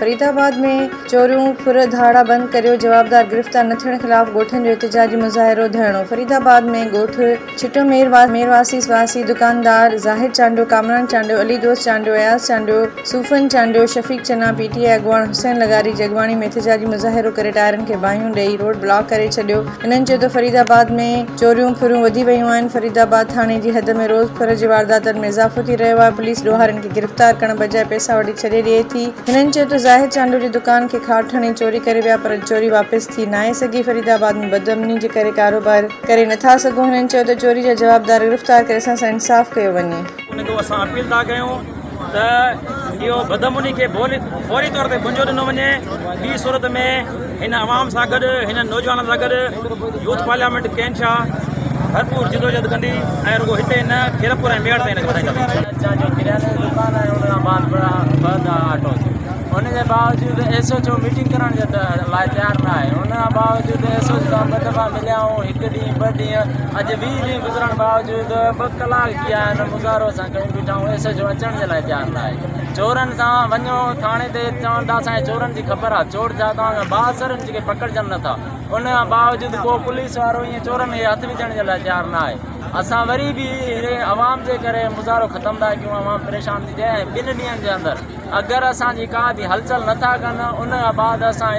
فريدآباد ۾ چوريون، ڦر، ڌاڙا بند ڪريو، جوابدار گرفتار نه ٿيڻ خلاف ڳوٺن جو احتجاجي مظاهرو، ڌرڻو فريدآباد ۾ ڳوٺ ڇٽو ميرواسي واسي دڪاندار زاهد چانڊيو، ڪامران چانڊيو، علي دوست چانڊيو، اياز چانڊيو، صوفن چانڊيو، شفيق چنا، پي ٽي آء اڳواڻ حسين لغاري جي اڳواڻي ۾ احتجاجي مظاهرو ڪري ٽائرن کي باهيون ڏئي روڊ بلاڪ ڪري ڇڏيو. هنن چيو ته فريد آباد ۾ چوريون ڦريون وڌي ويون آهن، فريد آباد ٿاڻي جي حد ۾ روز ڦر جي وارداتن ۾ اضافو ٿي رهيو آهي، پوليس ڏوهارين کي گرفتار ڪرڻ بجاء پئسا وٺي ڇڏي ڏئي ٿي. هنن چيو ته زاهد چانڊيو جي دڪان کي کاٽ هڻي چوري ڪري ويا پر چوري واپس ٿي ناهي سگهي، فريد آباد ۾ بدامني جي ڪري ڪاروبار ڪري نٿا سگهون. هنن چيو ته چوري جا جوابدار گرفتار ڪري اسان سان انصاف ڪيو وڃي. ان کي اسان اپيل ٿا ڪيون ته اهو بدامني کي فوري طور تي ٻنجو ڏنو وڃي، ٻي صورت ۾ هن عوام سان گڏ هن نوجوانن سان گڏ يوٿ پارليامينٽ ڪين شاهه ڀرپور جدوجهد ڪندي ۽ رڳو هتي نه خيرپور ۽ ميهڙ تائين هن کي وڌائينداسين. اسان جو ڪرياني جو دڪان آهي ان کان بعد بند آهي آٽو ان جي باوجود ايس ايچ او ميٽنگ ڪرڻ جي لاء تيار نه آهي ان کان باوجود ايس ايچ او سان ٻه دفعا مليا آهيون هڪ ڏينهن ٻه ڏينهن اڄ 20 ڏينهن گذرڻ باوجود 2 ڪلاڪ ٿي ويا آهن مظاهرو اسان ڪيون بيٺا آهيون ايس ايچ او اچڻ جي لاء تيار نه آهي چورن سان وڃو ٿاڻي تي چون ٿا اسان کي چورن جي خبر آهي چور ڇا توهان کان بااثر آهن جيڪي پڪڙجن نٿا ان کان باوجود ڪو پوليس وارو ائين چورن کي هٿ وجهڻ جي لاء تيار نه آهي اسان وري به عوام جي ڪري مظاهرو ختم ٿا ڪيون عوام پريشان ٿي ٿئي ۽ 2 ڏينهن جي اندر اگر اسان جي ڪا به هلچل نٿا ڪن ان کان بعد اسان.